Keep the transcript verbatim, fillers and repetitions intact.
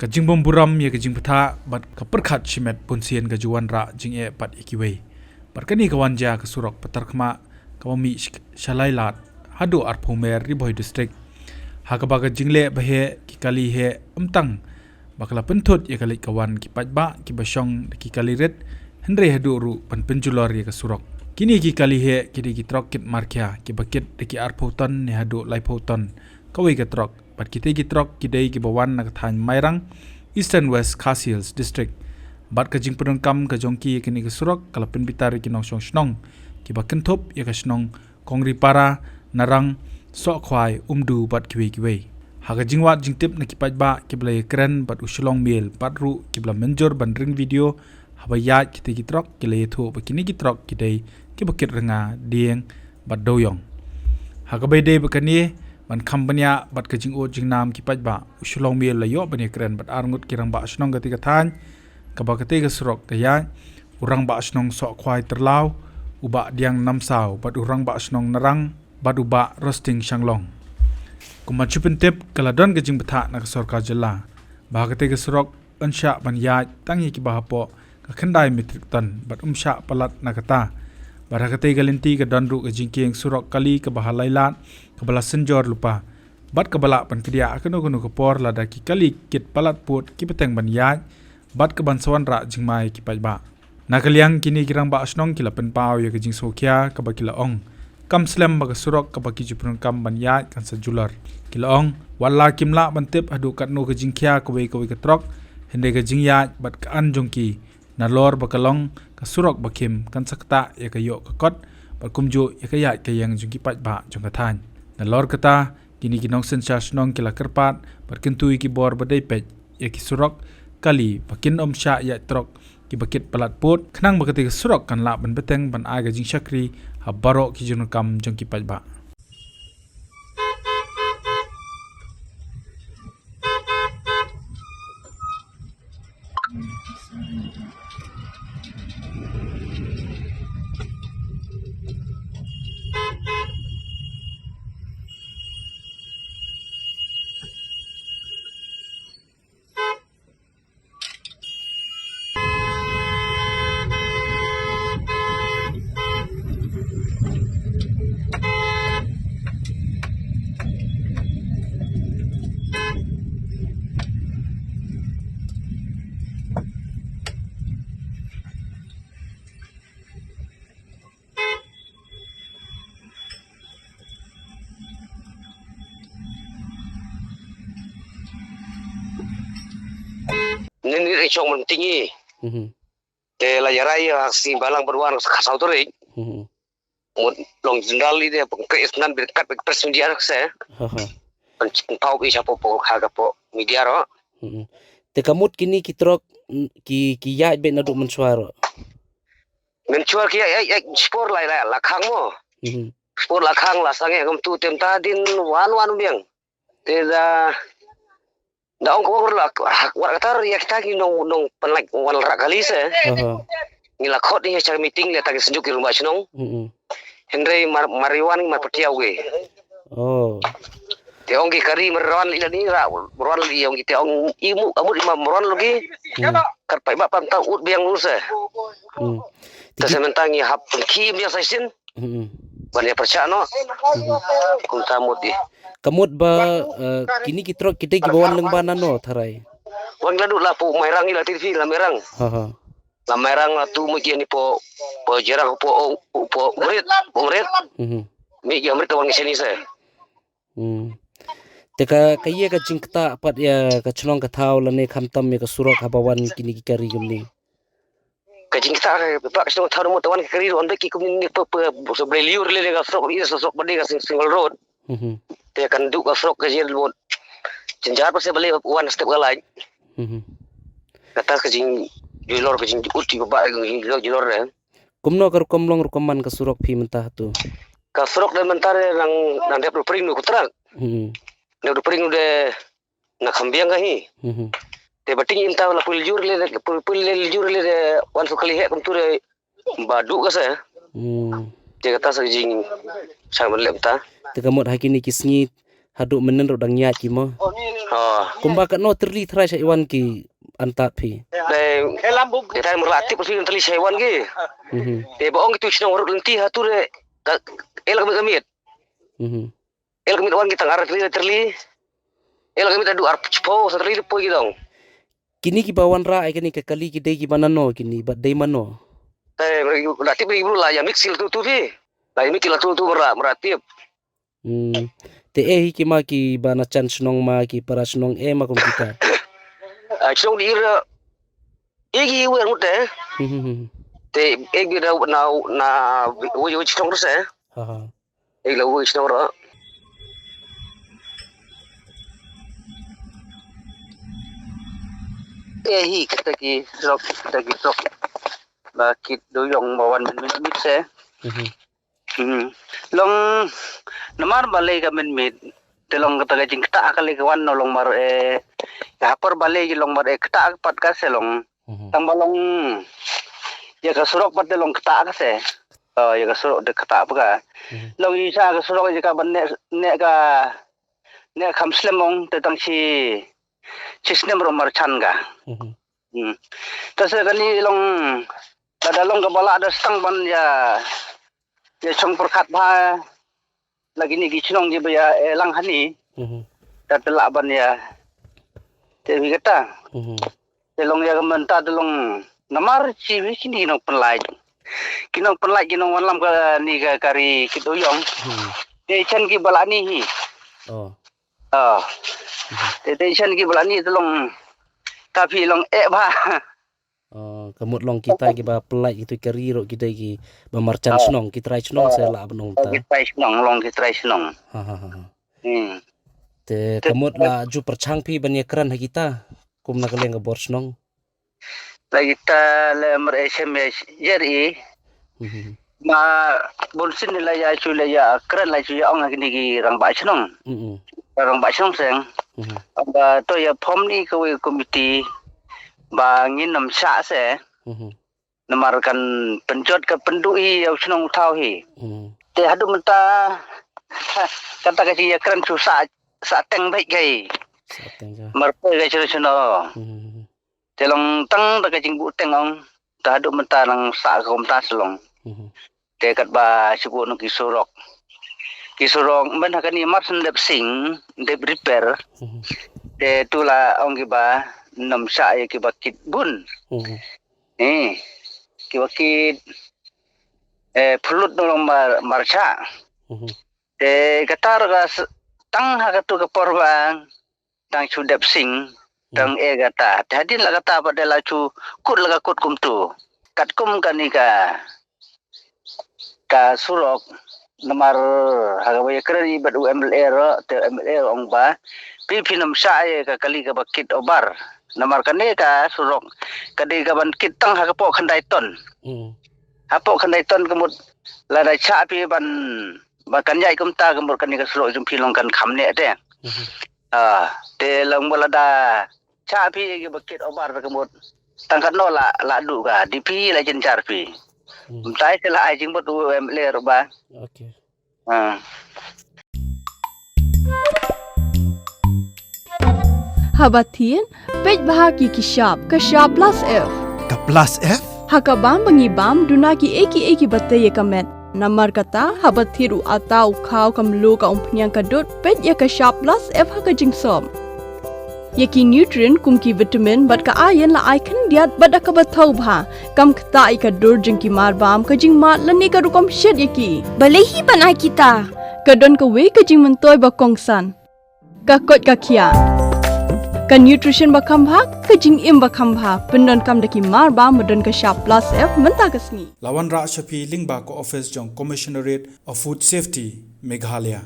Ka jingbym burom ïa ka jingbthah bad ka pyrkhat shimet bun sien ka ju wanrah jingeh pat ïa kiwei. Bad kane ka wan jia ka surok patar khmat kaba mih sh-, sha Laitlad haduh Arphew Mer, Ri Bhoi District. Ha kaba ka jingleh ba heh ki kali heh ym tang ba ka la pynthut ïa ka leit ka wan ki paidbah kiba shong da ki kali rit, hynrei haduh ruh ban pynjulor ïa ka surok. Kine ki kali heh ki dei ki trok kit markhia kiba kit da ki arphew ton ne haduh laiphew ton kawei ka trok. Bad kitei ki trok ki dei kiba wan na ka thaiñ Mairang, Eastern West Khasi Hills District. Bad ka jingpyndonkam ka jong ki ïa kine ki surok ka la pynbitar ïa ki nongshong shnong kiba kynthup ïa ka shnong Kongripara, Narang, Sohkhwai, Umdu bad kiwei kiwei. Ha ka jingwad jingtip na ki paidbah kiba la ïakren bad u Shillong Mail bad ruh kiba la mynjur ban ring video haba ïaid kitei ki trok, ki la ïathuh ba kine ki trok ki dei kiba kit rnga, dieng bad dewiong. Ha kaba ïadei bad kane, ban kham bniah bad ka jingud jingnam ki paidbah, u Shillong Mail la ïoh ban ïakren bad arngut ki rangbah shnong katei ka thaiñ kaba katei ka surok ka ïaid, u rangbah shnong Sohkhwai Tyrlaw, u Bah Diang Namsaw bad u rangbah shnong Narang bad u Bah Rosting Shanglong. Kumba shu pyntip, ka la don ka jingbthah na ka sorkar jylla ba ha katei ka surok yn shah ban ïaid tang ïa kiba hapoh ka khyndai metrik ton bad ym shah palat na kata. Bad ha katei ka lynti ka don ruh ka jingkieng surok kali kaba ha Laitlad kaba la synjor lypa bad kaba lah ban kdiah ha kano kano ka por lada ki kali kit palat pud ki bteng ban ïaid bad ka ban sa wanrah jingma ïa ki paidbah. Na ka liang kine ki rangbah shnong ki la pynpaw ïa ka jingsngewkhia kaba ki la ong kam slem ba ka surok kaba ki ju pyndonkam ban ïaid kan sa julor. Ki la ong, wat la kim lah ban tip haduh katno ka jingkhia kawei kawei ka trok, hynrei ka jingïaid bad ka an jong ki, nalor ba ka long ka surok ba khim, kan sa ktah ïa ka ïoh ka kot bad kumjuh ïa ka ïaid ka ïeng jong ki paidbah jong ka thaiñ. Nalor kata, kine ki nongsynshar shnong ki la kyrpad bad kyntu ïa ki bor ba dei peit ïa ki surok kali ba kin ym shah ïaid trok kiba kit palat pud, khnang ba katei ka surok kan lah ban bteng ban ai ka jingshakri ha baroh ki jingdonkam jong ki paidbah. Nin i chong man tingi. Mhm. Te la yarai ya si balang berwan ka sau turi. Mhm. Mut long jendal i de pengkris nan berkat pek pres media se. Haha. Pen pau i chapo po ha ka po media ro. Mhm. Te kamut kini ki trok, mm, ki, ki ïaid beit naduh mynshuwa ro. Mynshuwa ki ïaid, ïaid, ïaid, spor la, la, la khang mo. Mhm. Spor la khang la sange ngam tu tem ta din wan wan biang. Te da, da ong ko la, ha, wat katar ïa kita ki nong, nong pynlait wan rak kali se. Aha. Ngi la khot ïa cha meeting le ta ki synjuk ki rangbah shnong. Mhm. Hynrei mar, mar ïa wan mar patiaw ge. Oh. Te ong ki kari mar wan li ni ra, wan li ong ki te ong imu, amut ima mar wan lagi. Hmm. Kat pai ba pam tau ut biang lu se. Hmm. Ta se mentang ïa hap pengki biang sa sin. Hmm. Ban ïa percha no. Hmm. Kum ta mut di. Kamut ba, eh, kini ki trok kita ki ba wan leng ba nano tharai. Wan la du la pu Mairang ila T V la Mairang. Ha ha. La Mairang la tu mut ïa ni po, po jerang po, po mrit, po mrit. Mhm. Mi ïa mrit wan ngi sini se. Hmm. Te ka, ka ïa ka jingktah pat ïa ka chnong ka thaw lane khamtam ïa ka surok haba wan kini ki kari kumni. Ka jingktah ka, ka chnong thaw mo tawan ka kari wan ki kumni ni pe, pe, so bre liur le ka surok, ïa surok bade ka sing-, single road. Mhm. Te kan du ka surok ka jir mut. Jynjar pa se bale wan step ka lain. Mhm. Kata ka jingjulor, ka jingjuti ba, ka jingjulor, julor ne. Kumno ka rukom long rukom man ka surok phi mynta tu? Ka surok de mynta de nang, nang dep pring nu kutrak. Mhm. Dep pring nu de na khambiang ka hi. Mhm. Te bating inta la pul jur le, pul, pul le jur le de wan su kali he kum tu de ba du ka se. Hmm. Te kata sa jing sang ban lep ta. Te kamut ha kini ki sngi haduh mynnin ruh dang ïaid ki mo. Oh. Kumba katno tylli trai sha iwan ki antad phi? Te, te tam ra tip phi tylli sha iwan ki. Mhm. Te ba ong ki tu shnong ruk lynti ha tu re. Ka, el ka mit ka mit. Mhm. El ka mit wan ki tang ar tylli tylli. El ka mit adu ar chpo sa tylli poi ki dong. Kini ki ba wanrah ïa kini ka kali ki dei ki ba nano kini ba dei mano. Te, la tip ri bru la ïa mix la tu tu phi. La ïa mix la tu tu mara, mara tip. Hmm. Te eh hi ki ma ki ba na chan shnong ma ki para shnong eh ma kum kita. Ah, shnong di ira. Igi wer mute. Hmm, hmm, hmm. Te igi na, na, na, wei, wei, shnong rese. Ha, ha. Igi la wei shnong ra. Eh hi kita ki sok, kita ki sok. Ba kit do yong ba wan mit mit se. Hmm. Hmm. Long namar balei ka mynmiet te long kata ka jingktah ka lei ka wan no long mar eh ka hapor balei ji long mar eh ktah pat ka se long. Mhm. Tang ba long ïa ka surok pat te long ktah ka se. Oh, ïa ka surok de ktah pa ka. Mhm. Long i sa ka surok ji ka ban ne ne ka ne kham slem ong te tang chi chi snem ro mar chan ka. Mhm. Hmm. Ta se kani long, lada long ka ba lah da stang ban ïa, ïa chong pyrkhat bha, la kini ki chnong ki ba ïa, eh, lang hani. Mhm. Ta te lah ban ïa, te wi kata. Mhm. Te long ïa ka mynta te long, namar chi wi kini ki nongpynlait. Ki nongpynlait ki nongwanlam kani ka kari kit u yong. Hmm. Te chan ki ba lah ni hi. Oh. Ah. Mhm. Te, te shan ki ba lah ni te long ka phi long eh bha. Oh, ka mut long kita ki ba pynlait ki tu ka ri ruh ki dei ki ba marjan shnong, ki trai shnong se lah ban ong ta. Ki trai shnong, long ki trai shnong. Ha, ha, ha, ha. Hmm. Te ka mut la ju pyrchang phi ban ïa kren ha kita kum na ka liang ka bor shnong. La kita le mer S M S jer i. Mhm. Ma bun sin la ïa chu la ïa kren la chu ïa ong kini ki rangbah shnong. Mhm. Rangbah shnong seng. Mhm. Ba to ïa form ni ka wei komiti ba ngin nam sha se. Mhm. Namar kan pynjot ka pynduh hi ïa u shnong u thaw hi. Mhm. Te haduh mynta kata ka jingïakren chu sa, sa teng beit kai. Sa teng ja. Mar poi kai shnong shnong. Mhm. Te long tang da ka jingbuh teng ong ta haduh mynta nang sa ka kumta shlong. Mhm. Te katba shu buh nong ki surok. Ki surok mben ha kani mar shen dep sing, dep repair. Mhm. Te tu la ong ki ba nam sha ïa ki ba kit bun. Mhm. Eh, ki ba kit, eh, phulut nong mar, mar sha. Mhm. Te kata ra ka s-, tang ha katu ka por ba dang chu dep sing, dang e kata. Te hadien la kata ba de la chu kut la ka kut kumtu. Katkum kani ka, ka surok, namar ha ka ba ïa kren i bad u M L A ro, te M L A ong ba, phi phi nam sha ïa ka kali ka ba kit obar. Namar kane ka surok, ka dei ka ban kit tang ha ka poh khyndai ton. Hmm. Ha poh khyndai ton ka mut, la da sha phi ban, ba kan ïai kumta ka mut kani ka surok jong phi long kan kham ne te. Mhm. Ah, te long ba la da cha phi ki ba kit obar ka mut. Tang katno la, la du ka, di phi la jin jar phi. Hmm. Mtai te la ai jing mut u M L A ro ba. Okay. Ah. Haba thied, peit bha ki ki shap, ka shap plus F. Ka plus F? Ha ka bam ba ngi bam, duna ki ei ki ei ki ba tei ïa ka met. Namar kata, haba thied u ata u khaw ka mluh ka umphniang ka dud, peit ïa ka shap plus F ha ka jingsop. Ïa ki nutrient kum ki vitamin bad ka iron la ai khyndiat bad da kaba thaw bha. Kam ktah ïa ka dur jong ki mar bam, ka jingmad lane ka rukom shet ïa ki. Balei hi ban ai kita? Ka don kawei ka jingmyntoi ba kongsan. Ka koit ka khiah. Ka nutrition ba kham bha, ka jingim ba kham bha. Pyndonkam da ki mar bam ba don ka shap plus F mynta ka sngi. La wanrah sha phi lyngba ka office jong Commissionerate of Food Safety, Meghalaya.